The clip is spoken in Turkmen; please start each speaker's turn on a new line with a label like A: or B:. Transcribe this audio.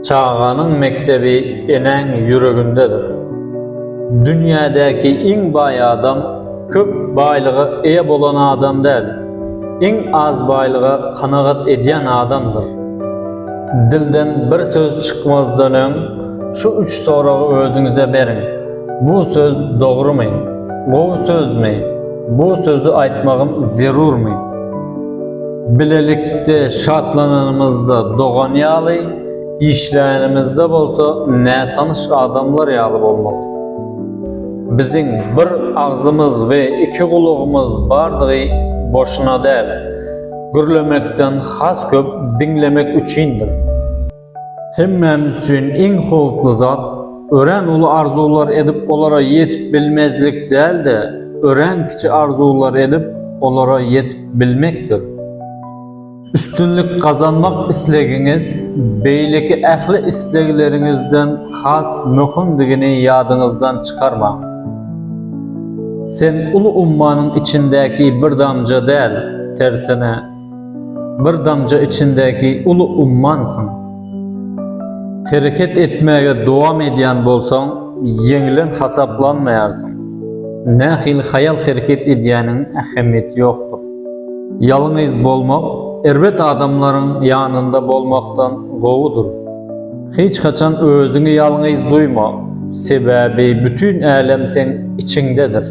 A: Çaganyň mekdebi enäň ýüregindedir. Dünýädäki iň baý adam köp baýlyga eýe bolan adam däl, iň az baýlyga kanagat edýän adamdyr. Dilden bir söz çykmazdan öň şu üç soragy özüňize beriň, Bu söz dogrumy? Gowy sözmi? Bu sözi aýtmagym zerurmy? Bilelikde şatlananymyzda dogan ýaly, işlänimizde bolsa nätanyş adamlar ýaly bolmaly. Biziň bir agzymyz we iki gulagymyz bardygy boşuna däl, gürlemekden has köp diňlemek üçindir. Hemmämiz üçin iň howply zat, örän uly arzuwlar edip olara ýetip bilmezlik däl-de, örän kiçi arzuwlar edip olara ýetip bilmekdir. Üstünlik gazanmak islegiňiz beýleki ähli islegleriňizden has möhümdigini ýadyňyzdan çykarmaň. Sen uly ummanyň içindäki bir damja däl, tersine, Bir damja içindäki uly ummansyň. Hereket etmäge dowam edýän bolsaň, ýeňilen hasaplanmaýarsyň. Nähili haýal hereket edýäniň ähemiýeti ýokdur. Ýalňyz bolmak, erbet adamlaryň ýanynda bolmakdan gowudyr. Hiç haçan özüňi ýalňyz duýma, sebäbi bütin älem seň içiňdedir.